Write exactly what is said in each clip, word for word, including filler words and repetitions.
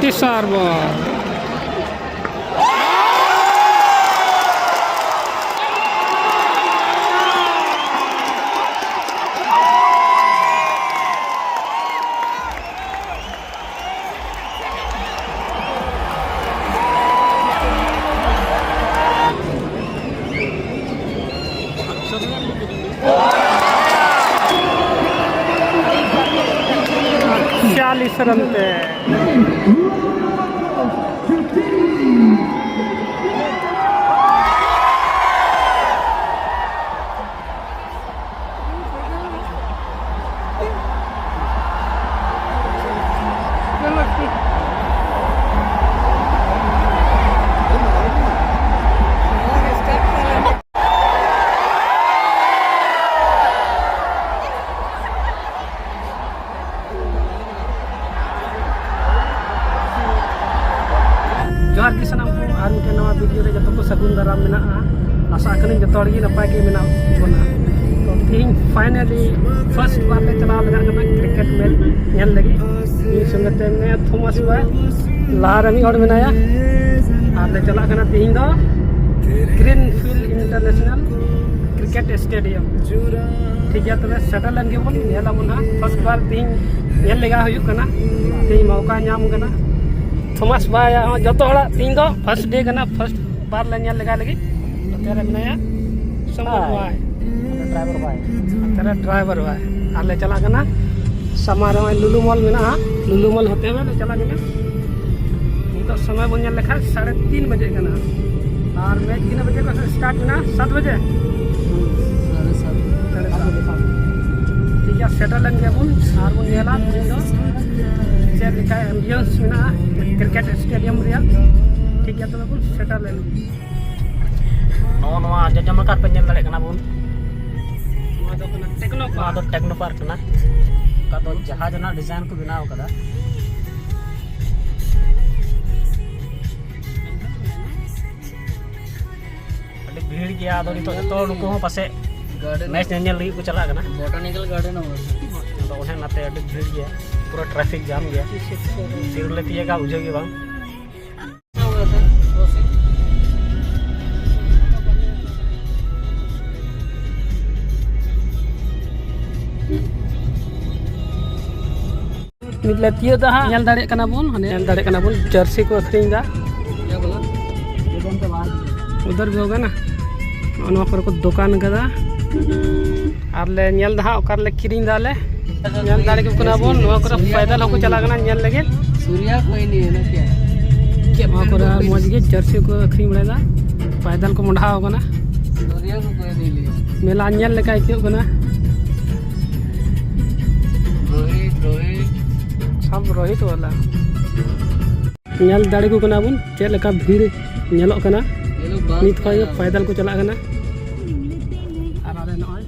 ᱛᱮᱥᱟᱨ ᱵᱚᱞ᱾ ᱪᱟᱞᱤᱥ ᱨᱟᱱ ᱛᱮ᱾ ᱡᱚᱦᱟᱨ ᱜᱮ ᱥᱟᱱᱟᱢ ᱠᱚ, ᱟᱨ ᱢᱤᱫᱴᱮᱱ ᱱᱟᱣᱟ ᱵᱷᱤᱰᱤᱭᱳ ᱨᱮ ᱡᱚᱛᱚ ᱠᱚ ᱥᱟᱹᱜᱩᱱ ᱫᱟᱨᱟᱢ ᱢᱮᱱᱟᱜᱼᱟ᱾ ᱟᱥᱟ ᱠᱟᱹᱱᱟᱹᱧ ᱡᱚᱛᱚ ᱦᱚᱲ ᱜᱮ ᱱᱟᱯᱟᱭ ᱜᱮ ᱢᱮᱱᱟᱜ ᱵᱚᱱᱟ᱾ ᱛᱚ ᱛᱮᱦᱮᱧ ᱯᱷᱟᱭᱱᱟᱞᱤ ᱯᱷᱟᱨᱥᱴ ᱵᱟᱨ ᱞᱮ ᱪᱟᱞᱟᱣ ᱞᱮᱱᱟ ᱠᱟᱱᱟ ᱠᱨᱤᱠᱮᱴ ᱢᱮᱪ ᱧᱮᱞ ᱞᱟᱹᱜᱤᱫ᱾ ᱤᱧ ᱥᱚᱸᱜᱮ ᱛᱮ ᱢᱮᱱᱟᱭᱟ ᱛᱷᱚᱢᱟᱥ ᱵᱷᱟᱭ, ᱞᱟᱦᱟ ᱨᱮ ᱢᱤᱫ ᱦᱚᱲ ᱢᱮᱱᱟᱭᱟ᱾ ᱟᱨ ᱞᱮ ᱪᱟᱞᱟᱜ ᱠᱟᱱᱟ ᱛᱮᱦᱮᱧ ᱫᱚ green field international cricket stadium. ᱴᱷᱤᱠ ᱜᱮᱭᱟ, ᱛᱚᱵᱮ ᱥᱮᱴᱮᱨ ᱞᱮᱱ ᱜᱮᱵᱚᱱ, ᱧᱮᱞ ᱟᱵᱚᱱ ᱦᱟᱸᱜ᱾ ᱯᱷᱟᱨᱥᱴ ᱵᱟᱨ ᱛᱮᱦᱮᱧ ᱧᱮᱞ ᱞᱮᱜᱟ ᱦᱩᱭᱩᱜ ᱠᱟᱱᱟ, ᱛᱮᱦᱮᱧ ᱢᱚᱣᱠᱟ ᱧᱟᱢ ᱠᱟᱱᱟ᱾ ᱛᱷᱚᱢᱟᱥ ᱵᱷᱟᱭ ᱦᱚᱸ, ᱡᱚᱛᱚ ᱦᱚᱲᱟᱜ ᱛᱮᱦᱮᱧ ᱫᱚ ᱯᱷᱟᱨᱥᱴ ᱰᱮ ᱠᱟᱱᱟ, ᱯᱷᱟᱨᱥᱴ ᱵᱟᱨ ᱞᱮ ᱧᱮᱞ ᱞᱮᱜᱟ ᱞᱟᱹᱜᱤᱫ᱾ ᱱᱚᱛᱮ ᱨᱮ ᱢᱮᱱᱟᱭᱟ ᱥᱚᱢᱩᱫ ᱦᱟᱭ᱾ ᱵᱷᱟᱭ᱾ ᱰᱨᱟᱭᱵᱷᱟᱨ ᱵᱷᱟᱭ᱾ ᱱᱚᱛᱮ ᱨᱮ ᱰᱨᱟᱭᱵᱷᱟᱨ ᱵᱷᱟᱭ᱾ ᱟᱨ ᱞᱮ ᱪᱟᱞᱟᱜ ᱠᱟᱱᱟ ᱥᱟᱢᱟᱝ ᱨᱮ ᱱᱚᱜᱼᱚᱭ ᱞᱩᱞᱩ ᱢᱚᱞ ᱢᱮᱱᱟᱜᱼᱟ, ᱞᱩᱞᱩ ᱢᱚᱞ ᱦᱳᱴᱮᱞ ᱨᱮ ᱞᱮ ᱪᱟᱞᱟᱜ ᱠᱟᱱᱟ᱾ ᱱᱤᱛᱚᱜ ᱥᱚᱢᱚᱭ ᱵᱚᱱ ᱧᱮᱞ ᱞᱮᱠᱷᱟᱱ ᱥᱟᱲᱮ ᱛᱤᱱ ᱵᱟᱡᱮ ᱠᱟᱱᱟ᱾ ᱟᱨ ᱢᱮᱪ ᱛᱤᱱᱟᱹᱜ ᱵᱟᱡᱮ ᱠᱷᱚᱱ ᱥᱴᱟᱨᱴ ᱢᱮᱱᱟᱜᱼᱟ? ᱥᱟᱛ ᱵᱟᱡᱮ? ᱥᱟᱲᱮ ᱥᱟᱛ᱾ ᱥᱟᱲᱮ ᱥᱟᱛ᱾ ᱴᱷᱤᱠ ᱜᱮᱭᱟ, ᱥᱮᱴᱮᱨ ᱞᱮᱱ ᱜᱮᱭᱟ ᱵᱚᱱ ᱟᱨ ᱵᱚᱱ ᱧᱮᱞᱟ ᱛᱮᱦᱮᱧ ᱫᱚ ᱪᱮᱫ ᱞᱮᱠᱟ ᱮᱢᱵᱤᱭᱮᱱᱥ ᱢᱮᱱᱟᱜᱼᱟ ᱠᱨᱤᱠᱮᱴ ᱥᱴᱮᱰᱤᱭᱟᱢ ᱨᱮᱭᱟᱜ᱾ ᱴᱷᱤᱠ ᱜᱮᱭᱟ, ᱛᱚᱵᱮ ᱵᱚᱱ ᱥᱮᱴᱮᱨ ᱞᱮᱱ᱾ ᱱᱚᱜᱼᱚ ᱱᱚᱣᱟ ᱡᱚᱡᱚᱢ ᱟᱠᱟᱨ ᱯᱮ ᱧᱮᱞ ᱫᱟᱲᱮᱭᱟᱜ ᱠᱟᱱᱟ ᱵᱚᱱ, ᱱᱚᱣᱟ ᱫᱚ ᱠᱟᱱᱟ ᱴᱮᱠᱱᱳ ᱱᱚᱣᱟ ᱯᱟᱨᱠ᱾ ᱫᱚ ᱴᱮᱠᱱᱳ ᱯᱟᱨᱠ ᱠᱟᱱᱟ᱾ ᱚᱠᱟ ᱫᱚ ᱡᱟᱦᱟᱡᱽ ᱨᱮᱱᱟᱜ ᱰᱤᱡᱟᱭᱤᱱ ᱠᱚ ᱵᱮᱱᱟᱣ ᱠᱟᱫᱟ᱾ ᱟᱹᱰᱤ ᱵᱷᱤᱲ ᱜᱮᱭᱟ᱾ ᱟᱫᱚ ᱱᱤᱛᱚᱜ ᱡᱚᱛᱚ ᱱᱩᱠᱩ ᱦᱚᱸ ᱯᱟᱥᱮᱡ ᱜᱟᱨᱰᱮᱱ᱾ ᱢᱮᱪ ᱧᱮᱧᱮᱞ ᱞᱟᱹᱜᱤᱫ ᱠᱚ ᱪᱟᱞᱟᱜ ᱠᱟᱱᱟ᱾ ᱵᱚᱴᱟᱱᱤᱠᱮᱞ ᱜᱟᱨᱰᱮᱱ ᱦᱚᱸ᱾ ᱟᱫᱚ ᱚᱱᱮ ᱚᱱᱟᱛᱮ ᱟᱹᱰᱤ ᱵᱷᱤᱲ ᱜᱮᱭᱟ᱾ ᱯᱩᱨᱟᱹ ᱴᱨᱟᱯᱷᱤᱠ ᱡᱟᱢ ᱜᱮᱭᱟ᱾ ᱛᱤᱨᱮᱞᱮ ᱛᱤᱭᱟᱹᱜᱟ ᱵᱩᱡᱷᱟᱹᱣ ᱜᱮ ᱵᱟᱝ᱾ ᱱᱤᱛ ᱞᱮ ᱛᱤᱭᱳᱜ ᱫᱟ ᱦᱟᱸᱜ᱾ ᱧᱮᱞ ᱫᱟᱲᱮᱭᱟᱜ ᱠᱟᱱᱟ ᱵᱚᱱ, ᱦᱟᱱᱮ ᱧᱮᱞ ᱫᱟᱲᱮᱭᱟᱜ ᱠᱟᱱᱟ ᱵᱚᱱ, ᱡᱟᱹᱨᱥᱤ ᱠᱚ ᱟᱹᱠᱷᱨᱤᱧ ᱫᱟ᱾ ᱩᱫᱷᱟᱨ ᱵᱷᱤ ᱦᱳᱜᱟ ᱱᱟ, ᱱᱚᱜᱼᱚ ᱱᱚᱣᱟ ᱠᱚᱨᱮ ᱠᱚ ᱫᱚᱠᱟᱱ ᱠᱟᱫᱟ᱾ ᱟᱨ ᱞᱮ ᱧᱮᱞ ᱫᱟ ᱦᱟᱸᱜ ᱚᱠᱟ ᱨᱮᱞᱮ ᱠᱤᱨᱤᱧ ᱫᱟ ᱞᱮ᱾ ᱧᱮᱞ ᱫᱟᱲᱮ ᱠᱚ ᱠᱟᱱᱟ ᱵᱚᱱ, ᱱᱚᱣᱟ ᱠᱚᱨᱮ ᱯᱟᱭᱫᱟᱞ ᱦᱚᱸᱠᱚ ᱪᱟᱞᱟᱜ ᱠᱟᱱᱟ ᱧᱮᱞ ᱞᱟᱹᱜᱤᱫ᱾ ᱥᱩᱨᱭᱟ ᱠᱚᱭ ᱱᱤᱭᱮ ᱱᱟ ᱠᱭᱟ? ᱱᱚᱣᱟ ᱠᱚᱨᱮ ᱟᱨ ᱢᱚᱡᱽ ᱜᱮ ᱡᱟᱹᱨᱥᱤ ᱠᱚ ᱟᱹᱠᱷᱨᱤᱧ ᱵᱟᱲᱟᱭᱮᱫᱟ, ᱯᱟᱭᱫᱟᱞ ᱠᱚ ᱢᱚᱰᱷᱟᱣ ᱠᱟᱱᱟ᱾ ᱥᱩᱨᱭᱟ ᱠᱚ ᱠᱚᱭ ᱱᱤᱭᱮ? ᱢᱮᱞᱟ ᱧᱮᱞ ᱞᱮᱠᱟ ᱟᱹᱭᱠᱟᱹᱜ ᱠᱟᱱᱟ᱾ ᱨᱳᱦᱤᱛ, ᱨᱳᱦᱤᱛ᱾ ᱥᱟᱵ ᱨᱳᱦᱤᱛ ᱣᱟᱞᱟ᱾ ᱧᱮᱞ ᱫᱟᱲᱮ ᱠᱚ ᱠᱟᱱᱟ ᱵᱚᱱ ᱪᱮᱫ ᱞᱮᱠᱟ ᱵᱷᱤᱲ ᱧᱮᱞᱚᱜ ᱠᱟᱱᱟ᱾ ᱱᱤᱛ ᱠᱷᱚᱱ ᱜᱮ ᱯᱟᱭᱫᱟᱞ ᱠᱚ ᱪᱟᱞᱟᱜ ᱠᱟᱱᱟ᱾ ᱟᱨ ᱟᱞᱮ ᱱᱚᱜᱼᱚᱭ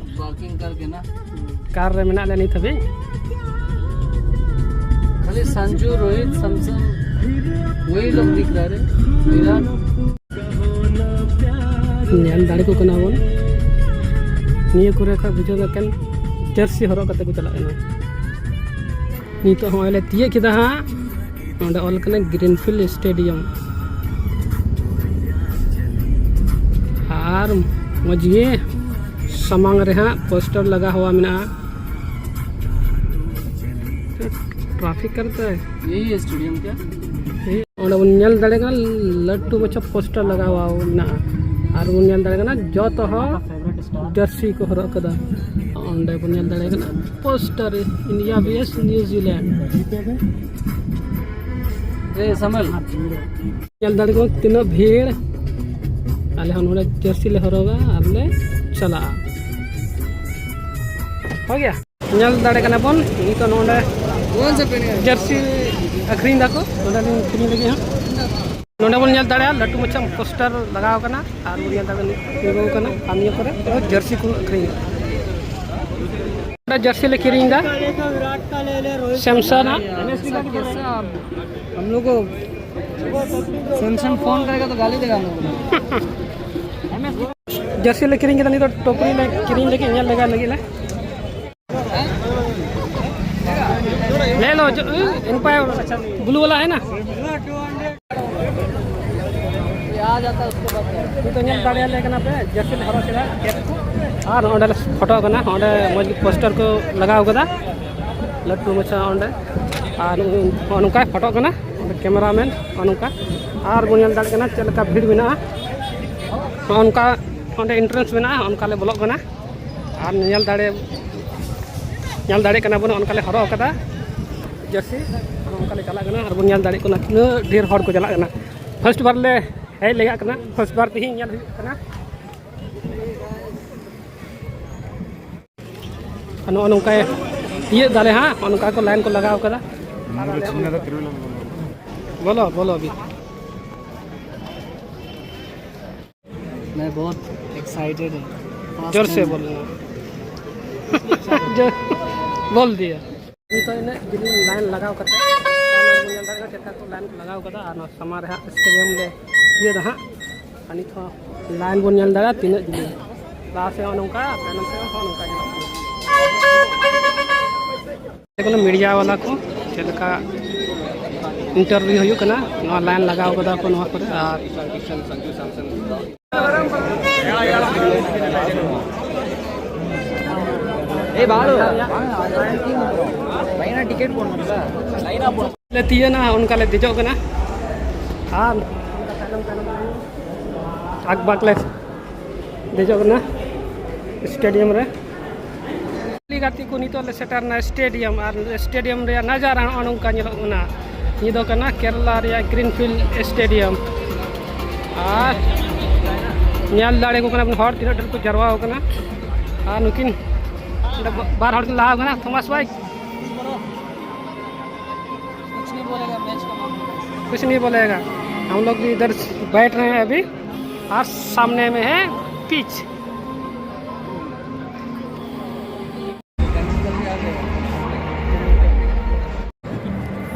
ᱠᱟᱨ ᱨᱮ ᱢᱮᱱᱟᱜ ᱞᱮᱭᱟ ᱱᱤᱛ ᱦᱟᱹᱵᱤᱡ᱾ ᱠᱷᱟᱹᱞᱤ ᱥᱟᱱᱡᱩ, ᱨᱳᱦᱤᱛ, ᱥᱟᱢᱥᱚᱱ, ᱣᱟᱦᱤ ᱞᱳᱜ ᱫᱤᱠᱷ ᱨᱟᱦᱟ ᱨᱮ᱾ ᱵᱤᱨᱟᱴ᱾ ᱧᱮᱞ ᱫᱟᱲᱮ ᱠᱚ ᱠᱟᱱᱟ ᱵᱚᱱ, ᱱᱤᱭᱟᱹ ᱠᱚᱨᱮ ᱠᱷᱚᱱ ᱵᱩᱡᱷᱟᱹᱣ ᱢᱮ ᱮᱠᱮᱱ ᱡᱟᱹᱨᱥᱤ ᱦᱚᱨᱚᱜ ᱠᱟᱛᱮ ᱠᱚ ᱪᱟᱞᱟᱜ ᱠᱟᱱᱟ᱾ ᱱᱤᱛᱚᱜ ᱦᱚᱸᱜᱼᱚᱭ ᱞᱮ ᱛᱤᱭᱟᱹᱜ ᱠᱮᱫᱟ ᱦᱟᱸᱜ, ᱱᱚᱸᱰᱮ ᱚᱞ ᱠᱟᱱᱟ ᱜᱨᱤᱱᱯᱷᱤᱞᱰ ᱥᱴᱮᱰᱤᱭᱟᱢ᱾ ᱟᱨ ᱢᱚᱡᱽ ᱜᱮ ᱥᱟᱢᱟᱝ ᱨᱮ ᱦᱟᱸᱜ ᱯᱳᱥᱴᱟᱨ ᱞᱟᱜᱟ ᱦᱩᱣᱟ ᱢᱮᱱᱟᱜᱼᱟ᱾ ᱴᱨᱟᱯᱷᱤᱠ ᱠᱟᱨᱛᱮ ᱭᱮᱦᱤ ᱥᱴᱮᱰᱤᱭᱟᱢ ᱠᱭᱟ? ᱚᱸᱰᱮ ᱵᱚᱱ ᱧᱮᱞ ᱫᱟᱲᱮᱭᱟᱜ ᱠᱟᱱᱟ ᱞᱟᱹᱴᱩ ᱢᱟᱪᱷᱟ ᱯᱳᱥᱴᱟᱨ ᱞᱟᱜᱟᱣ ᱢᱮᱱᱟᱜᱼᱟ᱾ ᱟᱨ ᱵᱚᱱ ᱧᱮᱞ ᱫᱟᱲᱮᱭᱟᱜ ᱠᱟᱱᱟ ᱡᱚᱛᱚ ᱦᱚᱲ ᱡᱟᱹᱨᱥᱤ ᱠᱚ ᱦᱚᱨᱚᱜ ᱠᱟᱫᱟ᱾ ᱚᱸᱰᱮ ᱵᱚᱱ ᱧᱮᱞ ᱫᱟᱲᱮᱭᱟᱜ ᱠᱟᱱᱟ ᱯᱳᱥᱴᱟᱨ ᱤᱱᱰᱤᱭᱟ ᱵᱷᱟᱨᱥᱮᱥ ᱱᱤᱭᱩᱡᱤᱞᱮᱱᱰ᱾ ᱧᱮᱞ ᱫᱟᱲᱮᱭᱟᱜ ᱠᱟᱱᱟ ᱛᱤᱱᱟᱹᱜ ᱵᱷᱤᱲ᱾ ᱟᱞᱮ ᱦᱚᱸ ᱱᱚᱰᱮ ᱡᱟᱹᱨᱥᱤ ᱞᱮ ᱦᱚᱨᱚᱜᱟ ᱟᱨ ᱞᱮ ᱪᱟᱞᱟᱜᱼᱟ᱾ ᱦᱳᱭ ᱜᱮᱭᱟ᱾ ᱧᱮᱞ ᱫᱟᱲᱮ ᱠᱟᱱᱟ ᱵᱚᱱ ᱱᱤᱛᱚᱜ ᱱᱚᱰᱮ ᱡᱟᱹᱨᱥᱤ ᱟᱹᱠᱷᱨᱤᱧ ᱫᱟᱠᱚ, ᱱᱚᱰᱮ ᱞᱤᱧ ᱠᱤᱨᱤᱧ ᱞᱟᱹᱜᱤᱫ ᱦᱟᱸᱜ᱾ ᱱᱚᱰᱮ ᱵᱚᱱ ᱧᱮᱞ ᱫᱟᱲᱮᱭᱟᱜᱼᱟ ᱞᱟᱹᱴᱩ ᱢᱟᱪᱷᱟ ᱯᱳᱥᱴᱟᱨ ᱞᱟᱜᱟᱣ ᱠᱟᱱᱟ ᱟᱨ ᱵᱚᱱ ᱧᱮᱞ ᱫᱟᱲᱮᱭᱟᱜᱼᱟ ᱛᱤᱸᱜᱩ ᱠᱟᱱᱟ ᱟᱨ ᱱᱤᱭᱟᱹ ᱠᱚᱨᱮ ᱡᱟᱹᱨᱥᱤ ᱠᱚ ᱟᱹᱠᱷᱨᱤᱧ ᱮᱫᱟ᱾ ᱱᱚᱰᱮ ᱡᱟᱹᱨᱥᱤ ᱞᱮ ᱠᱤᱨᱤᱧ ᱮᱫᱟ ᱥᱮᱢᱥᱚᱱ ᱟᱜ᱾ हम लोग को सैमसंग फोन करेगा तो गाली देगा हम लोग को। ᱡᱟᱹᱨᱥᱤ ᱞᱮ ᱠᱤᱨᱤᱧ ᱠᱮᱫᱟ, ᱱᱤᱛᱚᱜ ᱴᱳᱯᱨᱤ ᱞᱮ ᱠᱤᱨᱤᱧ ᱞᱟᱹᱜᱤᱫ, ᱧᱮᱞ ᱞᱮᱜᱟ ᱞᱟᱹᱜᱤᱫ ᱞᱮ᱾ ᱞᱟᱹᱭ इन पाए ब्लू वाला है ना। ᱱᱤᱛᱚᱜ ᱧᱮᱞ ᱫᱟᱲᱮᱭᱟᱞᱮ ᱠᱟᱱᱟ ᱯᱮ ᱡᱟᱹᱨᱥᱤ ᱞᱮ ᱦᱚᱨᱚᱜ ᱠᱮᱫᱟ, ᱟᱨ ᱚᱸᱰᱮ ᱞᱮ ᱯᱷᱳᱴᱳ ᱠᱟᱱᱟ᱾ ᱚᱸᱰᱮ ᱢᱚᱡᱽ ᱜᱮ ᱯᱳᱥᱴᱟᱨ ᱠᱚ ᱞᱟᱜᱟᱣ ᱠᱟᱫᱟ ᱞᱟᱹᱴᱩ ᱢᱟᱪᱷᱟ ᱚᱸᱰᱮ, ᱟᱨ ᱱᱚᱜᱼᱚ ᱱᱚᱝᱠᱟᱭ ᱯᱷᱳᱴᱳ ᱠᱟᱱᱟ ᱚᱸᱰᱮ ᱠᱮᱢᱮᱨᱟᱢᱮᱱ, ᱱᱚᱜᱼᱚ ᱱᱚᱝᱠᱟ᱾ ᱟᱨ ᱵᱚᱱ ᱧᱮᱞ ᱫᱟᱲᱮᱭᱟᱜ ᱠᱟᱱᱟ ᱪᱮᱫ ᱞᱮᱠᱟ ᱵᱷᱤᱲ ᱢᱮᱱᱟᱜᱼᱟ᱾ ᱱᱚᱜᱼᱚ ᱱᱚᱝᱠᱟ ᱚᱸᱰᱮ ᱮᱱᱴᱨᱮᱱᱥ ᱢᱮᱱᱟᱜᱼᱟ, ᱚᱱᱠᱟ ᱞᱮ ᱵᱚᱞᱚᱜ ᱠᱟᱱᱟ᱾ ᱟᱨ ᱧᱮᱞ ᱫᱟᱲᱮ ᱧᱮᱞ ᱫᱟᱲᱮᱭᱟᱜ ᱠᱟᱱᱟ ᱵᱚᱱ, ᱚᱱᱠᱟ ᱞᱮ ᱦᱚᱨᱚᱜ ᱠᱟᱫᱟ ᱡᱟᱹᱨᱥᱤ, ᱟᱨ ᱚᱱᱠᱟ ᱞᱮ ᱪᱟᱞᱟᱜ ᱠᱟᱱᱟ᱾ ᱟᱨ ᱵᱚᱱ ᱧᱮᱞ ᱫᱟᱲᱮᱭᱟᱜ ᱠᱟᱱᱟ ᱛᱤᱱᱟᱹᱜ ᱰᱷᱮᱨ ᱦᱚᱲ ᱠᱚ ᱪᱟᱞᱟᱜ ᱠᱟᱱᱟ᱾ ᱯᱷᱟᱥᱴ ᱵᱟᱨ ᱞᱮ ᱦᱮᱡ ᱞᱮᱜᱟᱜ ᱠᱟᱱᱟ, ᱯᱷᱟᱥᱴ ᱵᱟᱨ ᱛᱮᱦᱮᱧ ᱧᱮᱞ ᱦᱩᱭᱩᱜ ᱠᱟᱱᱟ᱾ ᱟᱨ ᱱᱚᱜᱼᱚ ᱱᱚᱝᱠᱟ ᱤᱭᱟᱹᱜ ᱫᱟᱞᱮ ᱦᱟᱸᱜ, ᱱᱚᱜᱼᱚ ᱱᱚᱝᱠᱟ ᱠᱚ ᱞᱟᱭᱤᱱ ᱠᱚ ᱞᱟᱜᱟᱣ ᱠᱟᱫᱟ᱾ ᱵᱚᱞᱚ, ᱵᱚᱞᱚ ᱵᱤ᱾ मैं बहुत एक्साइटेड है। जोर से बोलना। जो बोल दिया। ᱱᱤᱛᱚᱜ ᱤᱱᱟᱹᱜ ᱡᱤᱞᱤᱧ ᱞᱟᱭᱤᱱ ᱞᱟᱜᱟᱣ ᱠᱟᱛᱮ ᱧᱮᱞ ᱫᱟᱲᱮᱭᱟᱜ ᱠᱟᱱᱟ ᱪᱮᱫ ᱞᱮᱠᱟ ᱠᱚ ᱞᱟᱭᱤᱱ ᱠᱚ ᱞᱟᱜᱟᱣ ᱠᱟᱫᱟ᱾ ᱟᱨ ᱱᱚᱣᱟ ᱥᱟᱢᱟᱝ ᱨᱮ ᱦᱟᱸᱜ ᱥᱴᱮᱰᱤᱭᱟᱢ ᱞᱮ ᱤᱭᱟᱹ ᱫᱟ ᱦᱟᱸᱜ᱾ ᱟᱨ ᱱᱤᱛ ᱦᱚᱸ ᱞᱟᱭᱤᱱ ᱵᱚᱱ ᱧᱮᱞ ᱫᱟᱲᱮᱭᱟᱜᱼᱟ ᱛᱤᱱᱟᱹᱜ ᱡᱤᱞᱤᱧ᱾ ᱞᱟᱦᱟ ᱥᱮᱫ ᱦᱚᱸ ᱱᱚᱝᱠᱟ, ᱛᱟᱭᱱᱚᱢ ᱥᱮᱫ ᱦᱚᱸ ᱱᱚᱝᱠᱟ ᱧᱮᱞᱚᱜ ᱠᱟᱱᱟ᱾ ᱠᱚᱱᱚ ᱢᱤᱰᱤᱭᱟ ᱵᱟᱞᱟ ᱠᱚ ᱪᱮᱫ ᱞᱮᱠᱟ ᱤᱱᱴᱟᱨᱵᱷᱤᱭᱩ ᱦᱩᱭᱩᱜ ᱠᱟᱱᱟ, ᱱᱚᱣᱟ ᱞᱟᱭᱤᱱ ᱞᱟᱜᱟᱣ ᱠᱟᱫᱟ ᱠᱚ ᱱᱚᱣᱟ ᱠᱚᱨᱮ᱾ ᱟᱨ ᱮ ᱵᱟᱞᱚ, ᱵᱟᱝ, ᱵᱟᱝ, ᱴᱤᱠᱤᱴ ᱵᱚᱱ ᱞᱟᱭᱤᱱ ᱟᱵᱚᱱ᱾ ᱞᱮ ᱛᱤᱭᱟᱹᱱᱟ, ᱚᱱᱠᱟ ᱞᱮ ᱫᱮᱡᱚᱜ ᱠᱟᱱᱟ᱾ ᱟᱨ ᱟᱠᱵᱟᱠ ᱞᱮ ᱫᱮᱡᱚᱜ ᱠᱟᱱᱟ ᱥᱴᱮᱰᱤᱭᱟᱢ ᱨᱮ᱾ ᱜᱟᱛᱮ ᱠᱚ, ᱱᱤᱛᱚᱜ ᱞᱮ ᱥᱮᱴᱮᱨᱱᱟ ᱥᱴᱮᱰᱤᱭᱟᱢ᱾ ᱟᱨ ᱥᱴᱮᱰᱤᱭᱟᱢ ᱨᱮᱭᱟᱜ ᱱᱟᱡᱟᱨᱟ ᱱᱚᱜᱼᱚ ᱱᱚᱝᱠᱟ ᱧᱮᱞᱚᱜ ᱠᱟᱱᱟ᱾ ᱱᱤᱭᱟᱹ ᱫᱚ ᱠᱟᱱᱟ ᱠᱮᱨᱟᱞᱟ ᱨᱮᱭᱟᱜ ᱜᱨᱤᱱᱯᱷᱤᱞᱰ ᱥᱴᱮᱰᱤᱭᱟᱢ᱾ ᱟᱨ ᱧᱮᱞ ᱫᱟᱲᱮ ᱠᱚ ᱠᱟᱱᱟ ᱵᱚᱱ ᱦᱚᱲ ᱛᱤᱱᱟᱹᱜ ᱰᱷᱮᱨ ᱠᱚ ᱡᱟᱨᱣᱟ ᱟᱠᱟᱱᱟ᱾ ᱟᱨ ᱱᱩᱠᱤᱱ ᱚᱸᱰᱮ ᱵᱟᱨ ᱦᱚᱲ ᱠᱤᱱ ᱞᱟᱦᱟ ᱟᱠᱟᱱᱟ, ᱛᱷᱚᱢᱟᱥ ᱵᱷᱟᱭ᱾ कुछ नहीं बोलेगा मैच का मामला। कुछ नहीं बोलेगा। हम लोग भी इधर बैठ रहे हैं अभी, और सामने में है पिच।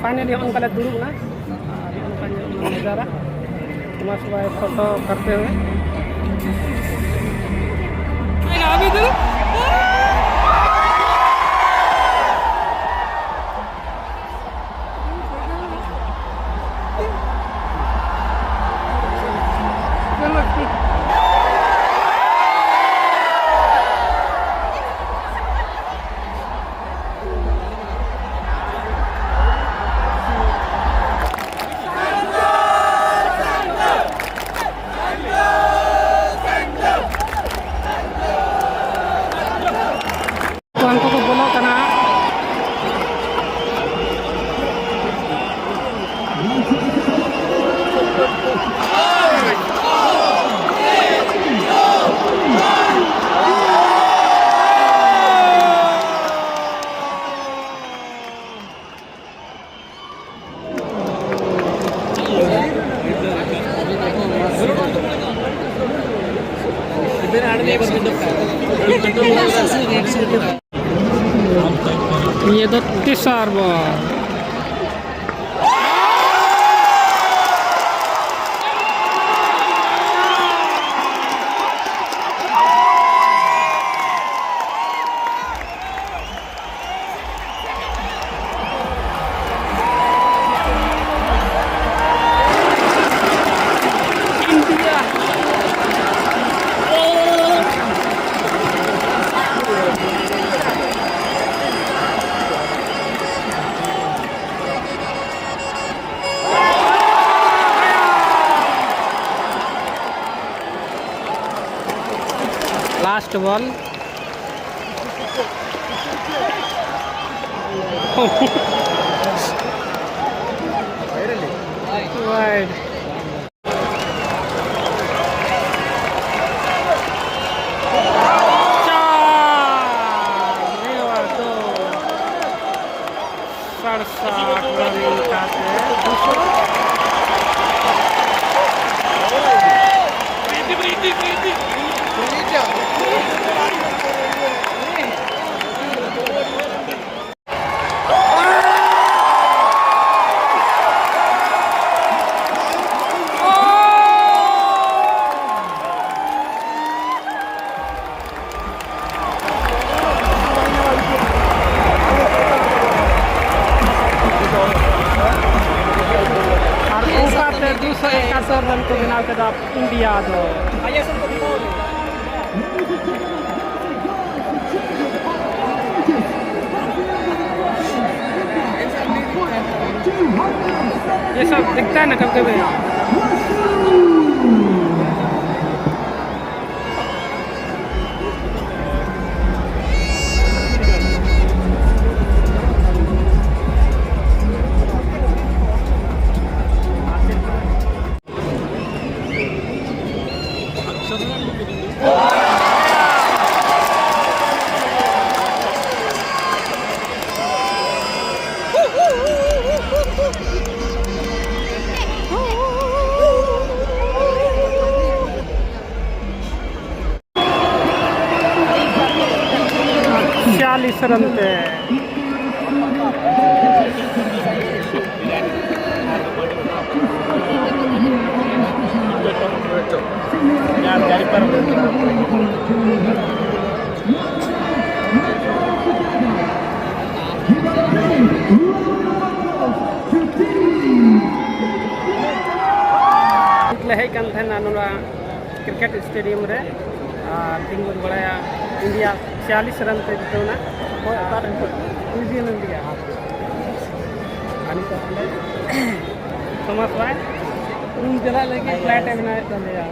फाइनली हम लोग दुर्ग ना, नज़ारा तुम्हारे फोटो करते हुए। अभी तो ᱱᱤᱭᱟᱹ ᱫᱚ ᱛᱮᱥᱟᱨ ᱵᱚᱞ᱾ Last ball. Wide. ᱥᱟᱲᱥᱟᱴ ᱨᱟᱱ ᱞᱮᱠᱟᱛᱮ ᱫᱩᱥᱚ᱾ ᱟᱨ ᱚᱱᱠᱟᱛᱮ ᱫᱩᱥᱚ ᱮᱠᱟᱛᱛᱳᱨ ᱨᱟᱱ ᱠᱚ ᱵᱮᱱᱟᱣ ᱠᱮᱫᱟ ᱤᱱᱰᱤᱭᱟ ᱫᱚ᱾ ये सब दिखता है ना कभी कभी। ᱪᱟᱞᱤᱥ ᱨᱟᱱ ᱛᱮ᱾ ᱞᱮ ᱦᱮᱡ ᱠᱟᱱ ᱛᱟᱦᱮᱱᱟ ᱱᱚᱣᱟ ᱠᱨᱤᱠᱮᱴ ᱥᱴᱮᱰᱤᱭᱟᱢ ᱨᱮ ᱟᱨ ᱛᱤᱸᱜᱩ ᱵᱟᱲᱟᱭᱟ ᱤᱱᱰᱤᱭᱟ ᱪᱤᱭᱟᱞᱤᱥ ᱨᱟᱱ ᱛᱮ ᱡᱤᱛᱟᱹᱣ ᱮᱱᱟ᱾ ᱦᱳᱭ, ᱚᱠᱟᱨᱮ? Museum India. ᱟᱨ ᱱᱤᱛᱚᱜ ᱚᱸᱰᱮ ᱛᱷᱚᱢᱟᱥ ᱵᱷᱟᱭ ᱨᱩᱢ ᱪᱟᱞᱟᱜ ᱞᱟᱹᱜᱤᱫ ᱯᱷᱞᱟᱭᱤᱴ ᱮ ᱵᱮᱱᱟᱣᱮᱫ ᱛᱟᱞᱮᱭᱟ᱾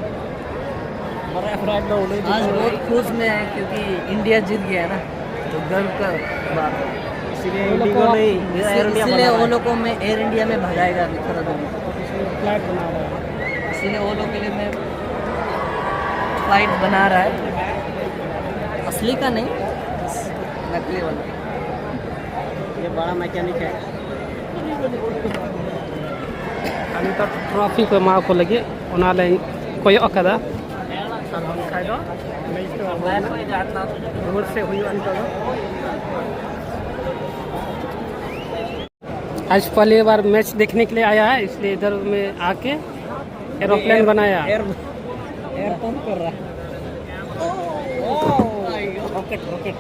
ᱢᱟᱨᱟᱝ ᱯᱷᱞᱟᱭᱤᱴ ᱫᱚ ᱩᱰᱩᱠ आज बहुत खुश में है क्योंकि इंडिया जीत गया है ना, तो गर्व का बात है। इसीलिए वो लोग इंडिगो को नहीं, ये एयर इंडिया इसीलिए बना वो रहा है। लोग को मैं एयर इंडिया में भगाएगा अभी थोड़ा देर में। फ्लाइट बना रहा है। इसीलिए वो लोग के लिए मैं फ्लाइट बना रहा है, असली का नहीं, नकली वाला। ये बड़ा मैकेनिक है। ᱟᱨ ᱱᱤᱛᱚᱜ ᱴᱨᱚᱯᱷᱤ ᱠᱚ ᱮᱢᱟ ᱠᱚ ᱞᱟᱹᱜᱤᱫ ᱚᱱᱟ ᱞᱮ ᱠᱚᱭᱚᱜ ᱟᱠᱟᱫᱟ᱾ ᱟᱨ ᱵᱟᱝᱠᱷᱟᱱ ᱫᱚ ᱢᱮᱪ ᱫᱚ ᱨᱩᱣᱟᱹᱲ ᱥᱮᱫ ᱦᱩᱭᱩᱜᱼᱟ ᱱᱤᱛᱚᱜ ᱫᱚ᱾ आज पहली बार मैच देखने के लिए आया है, इसलिए इधर में आके एरोप्लेन बनाया। एयर एयर पंप कर रहा है। Rocket rocket.